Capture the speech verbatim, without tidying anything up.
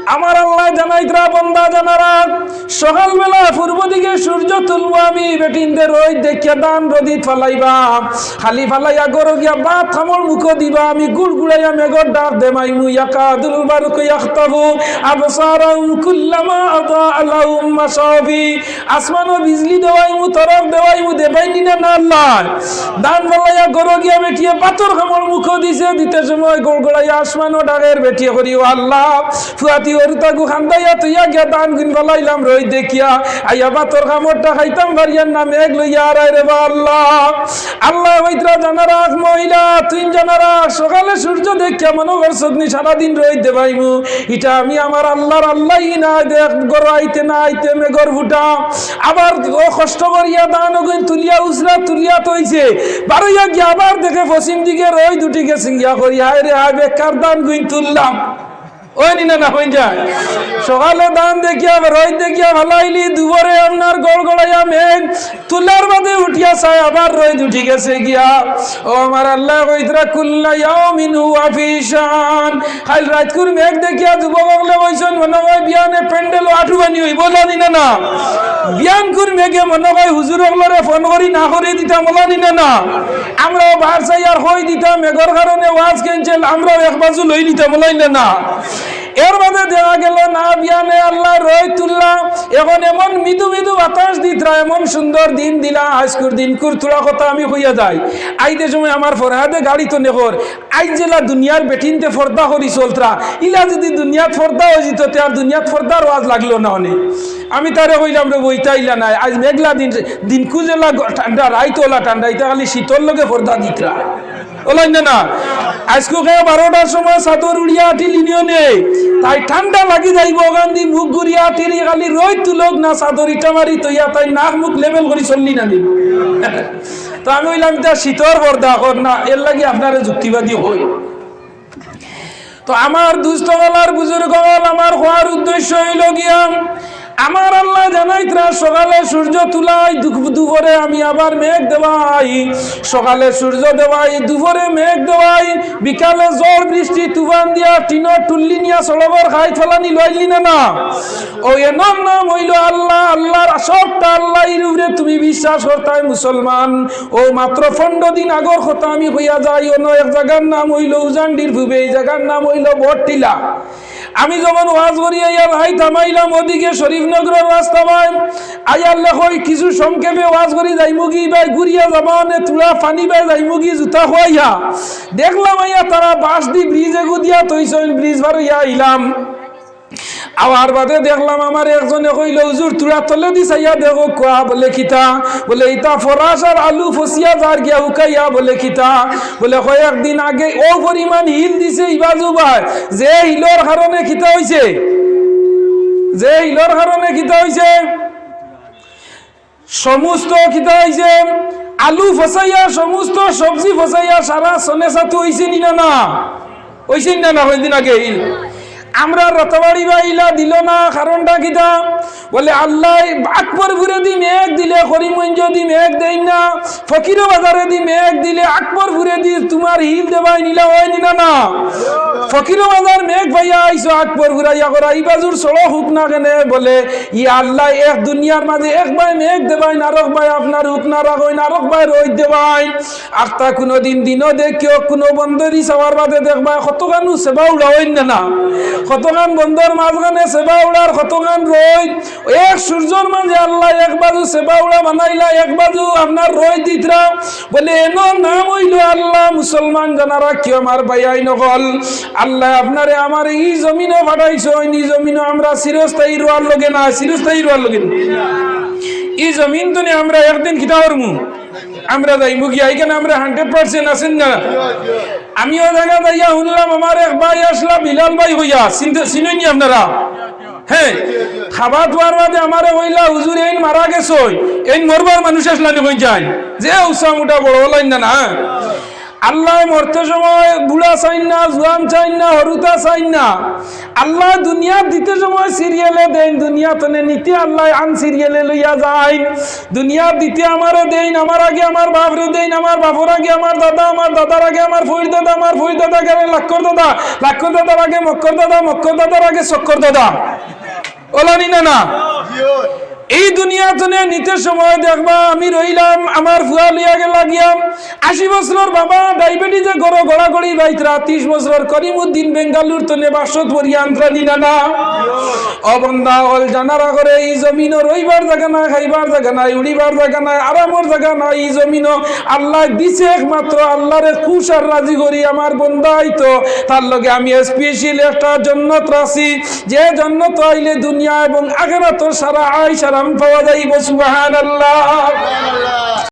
আমার আল্লায় জানাইতরা, বন্দা জানা রাখ, সকালবেলা পূর্ব দিকে সূর্য তুলমু আমি, বেটিন্তে রইদ দেখিয়া ধান রদিত ফালাইবা, খালি ফালাইয়া ঘরো গিয়া ভাত খামর মুখো দিবা, আমি গুড়গুড়াইয়া মেঘর ডাক দেমাইমু, ইয়াকাদুল বারকু ইয়াখতাফু আবসারাহুম কুল্লামা আযা লাহুম মাশাউ ফি। আসমানো বিজলি দেওয়াইমু, তরফ দেওয়াইমু, দেবাইনি না, না আল্লাহ? ধান ফালাইয়া ঘরো গিয়া বেটিয়ে ভাতর খামর মুখো দিছে, দিতে সময় গড়গড়াইয়া আসমানো ডাকের বেটিয়ে করি, "ও আল্লাহ, ফুয়াতি অরুতাগু খান্দাইয়া থইয়া গিয়া ধান গুইন ফালাইলাম রইদ দেখিয়া, আইয়া ভাতর খামরটা খাইতাম পারিয়ার না, মেঘ লইয়া আরায় রে বা আল্লাহ।" আল্লায় কইতরা, জানা রাখ মহিলা, তুই জানা রাখ, সকালে সূর্য দেখিয়া মনো করছস নি সারাদিন রইদ দেবাইমু, ইটা আমি আমার আল্লাহর আল্লাহই না দেখ, ঘরো আইতে না আইতে মেঘর ফুটা। আবার ও কষ্ট করিয়া ধান ওগুইন তুলিয়া উসরা তুলিয়া থইছে, বারইয়া গিয়া আবার দেখে পশ্চিম দিকে রইদ উঠি গেছে গিয়া করি, "হায় রে হায়, বেকার ধান গুইন তুললাম।" অয় নি না, না অয় যায়? সকালে ধান দেখিয়া, রইদ দেখিয়া ফালাইলি, দুপুরে আপনার গড়গড়াইয়া মেঘ, তুলার বাদে উঠিয়া চায় আবার রইদ উঠি গেছে গিয়া। ও আমার আল্লায় কইতরা, "কুল্লা ইয়াউমিন হুয়া ফি শান।" কাইল রাইতকুর মেঘ দেখিয়া যুবক অকলে কইছইন, মনো কয় বিয়ানে প্যান্ডেলো আটুবানি অইবো, অলা নি না, না? বিয়ানকুর মেঘে মনো কয় হুজুর অকলরে ফোন করি না করি দিতাম, অলা নি না, না? আমরাও বার চাই আর কই দিতাম, মেঘর কারণে ওয়াজ cancel, আমরাও এক বাজু লই নিতাম, অলা নি না, না? এর বাদে দেখা গেল না, বিয়ানে আল্লায় রইদ তুললা, এখন এমন মৃদু মৃদু বাতাস দিতরা, এমন সুন্দর দিন দিলা, আইজকুর দিনকুর থুড়া কথা আমি কইয়া যাই। আইতে সময় আমার ফরহাদে গাড়িত নেখর, আইজ যেলা দুনিয়ার বেটিন্তে পর্দা করি চলতরা, ইলা যুদি দুনিয়াত পর্দা অইযিতো, তে আর দুনিয়াত পর্দার ওয়াজ লাগলো না অনে। আমি তারে কইলাম, "রে বইতা ইলা নায়, আইজ মেঘলা দিন, দিনকু যেলা গ-, ঠান্ডা, রাইত অলা ঠান্ডা, ইতা খালি শীতর লগে পর্দা দিতরা।" অলা নি না, না? আইজকু কে বারোটার সময় চাদর উড়িয়া আটিল ইউনিয়নে, তাই ঠান্ডা লাগি যাইবো, অখান দি মুখ ঘুরিয়া আটিল, খালি রইদ তুলক না, চাদর ইটা মারি থইয়া তাই নাক মুখ level করি চললি না নি? তো আমি কইলাম, "ইতা শীতর পর্দা কর না, এর লাগি আপনারে যুক্তিবাদী কই।" তো আমার দুস্ত অকল আর বুজুর্গ অকল, আমার কওয়ার উদ্দেশ্য অইলো গিয়া, আমার আল্লায় জানাইতরা সকালে সূর্য তুলাই, দুপ-, দুপুরে আমি আবার মেঘ দেওয়াই, সকালে সূর্য দেওয়াই, দুপুরে মেঘ দেওয়াই, বিকালে ঝড় বৃষ্টি তুফান দিয়া টিনর টুল্লি নিয়া সড়কর খাইত ফালানি লইলি না, না? ও এনর নাম অইলো আল্লাহ, আল্লাহর সবটা আল্লাহ, এর উপরে তুমি বিশ্বাস করতায় মুসলমান। ও মাত্র পনরো দিন আগর কথা আমি কইয়া যাই, অনো এক জাগার নাম অইলো উজানডির পূবে, এই জাগার নাম অইলো বটটিলা। আমি যখন ওয়াজ করি আইয়া ভাই থামাইলাম ওদিকে শরীফনগরর রাস্তা ভাই, আইয়ার লেখই কিছু সংক্ষেপে ওয়াজ করি যাইমুগি ভাই, ঘুরিয়া যাবা অনে থুড়া পানি ভাই যাইমুগি জুতা খুয়াইয়া। দেখলাম আইয়া তারা বাঁশ দি bridge এগু দিয়া থইছইন, bridge পার অইয়া আইলাম। আওয়ার বাদে দেখলাম আমার একজনে কইলো, "হুজুর, থুড়া তলেদি চাইয়া দেখো কুয়া।" বলে, "কিতা?" বলে, "ইতা ফরাস আর আলু ফসিয়া যার গিয়া হুকাইয়া।" বলে, "কিতা?" বলে, "কয়েকদিন আগে অউ পরিমাণ হিল দিছে ইবাজু ভাই, যে হিলর কারণে কিতা অইছে, যে হিলর কারণে কিতা অইছে?" সমস্ত কিতা অইছে, আলু ফসাইয়া, সমস্ত সবজি ফসাইয়া, সারা সনে সাতু অইছে নি না, না? অইছে নি না, না? কয়দিন আগে এই আমরা রাতাবাড়ি বা ইলা দিল না, কারণটা কিতা? বলে, "আল্লাহ আকবরপুরেদি মেঘ দিলে, করিমগঞ্জদি মেঘ দেইন না, ফকিরবাজারেদি মেঘ দিলে, আকবরপুরেদি তুমার হিল দেবাইন, ইলা অয় নি না, না?" ফকিরবাজার মেঘ পাইয়া আইছো, আকবরপুর আইয়া করা, ই বাজুর সড়ক হুক না কেনে? বলে, ইয়া আল্লাহ, এক দুনিয়ার মাঝে এক বায় মেঘ দেবাইন, আরক বায় আপনার হুক না রাখইন, আরক বায় রইদ দেবাইন। আখতা কুনুদিন দিনো দেখিও, কুনু বন্দরি চাওয়ার বাদে দেখবায়, কতখানউ সেবা উড়া অইন না, না? কতখান বন্দর মাঝখানে সেবা উড়ার, কতখান রইদ। এক সূর্যর মাঝে আল্লাহ এক বাজু সেবা উড়া বানাইলা, এক বাজু আপনার রইদ দিতরা। বলে, এনর নাম অইলো আল্লাহ, মুসলমান জানা রাখিও আমার ভাইয়াইন অকল। আল্লাহ আপনারে আমারে ই জমিনো পাঠাইছইন, ই জমিনো আমরা চিরস্থায়ী রওয়ার লগে না, চিরস্থায়ী রওয়ার লগে না। ই জমিন তনে আমরা একদিন কিতা করমু? আমরা যাইমু গিয়া, ইখানো আমরা hundred percent আছি না? আমিও জাগা যাইয়া হুনলাম, আমার এক ভাই আছলা, বিলাল ভাই কইয়া, চিনতে, চিনইন নি আপনারা? হে, খাবাত অওয়ার বাদে আমারে কইলা, "হুজুর, এইন মারা গেছইন, এইন মরবার মানুষ আছলা নি কইন যাইন?" যে উচা মুটা বড় অলাইন না, না? আল্লায় মরতে সময় বুড়া চাইন না, জুয়ান চাইন না, হরুতা চাইন না। আল্লায় দুনিয়াত দিতে সময় সিরিয়ালে দেইন, দুনিয়া তনে নিতে আল্লায় আন সিরিয়ালে লইয়া যাইন। দুনিয়াত দিতে আমারে দেইন, আমার আগে আমার বাপরে দেইন, আমার বাপর আগে আমার দাদা, আমার দাদার আগে আমার ফইর দাদা, আমার ফইর দাদার আগে লাক্কর দাদা, লাক্কর দাদার আগে মক্কর দাদা, মক্কর দাদার আগে চক্কর দাদা। ওলানি না না? এই দুনিয়া তনে নিতে সময় দেখবা, আমি রইলাম, আমার ফুয়া লইয়া গেলা গিয়া, আশি বছরর বাবা, ডায়াবেটিসে গড়ো গড়াগড়ি বাইতরা, তিশ বছরর করিমউদ্দিন বেঙ্গালুর তনে বাসত পড়িয়া আন্ত্রানি না না। ও বন্দা, অল জানারা করে, ই জমিনো রইবার জাগা নাই, খাইবার জাগা নাই, উড়িবার জাগা নাই, আরামর জাগা নাই। ই জমিনো আল্লায় দিছে একমাত্র আল্লারে খুশ আর রাজি করি আমার বন্দা আইতো, তার লগে আমি স্পেশাল একটা জন্নত রাখছি, যে জন্নত আইলে দুনিয়া এবং আখেরাতর সারা আইশ আরাম পাওয়া যাইব। সুবহানাল্লাহ।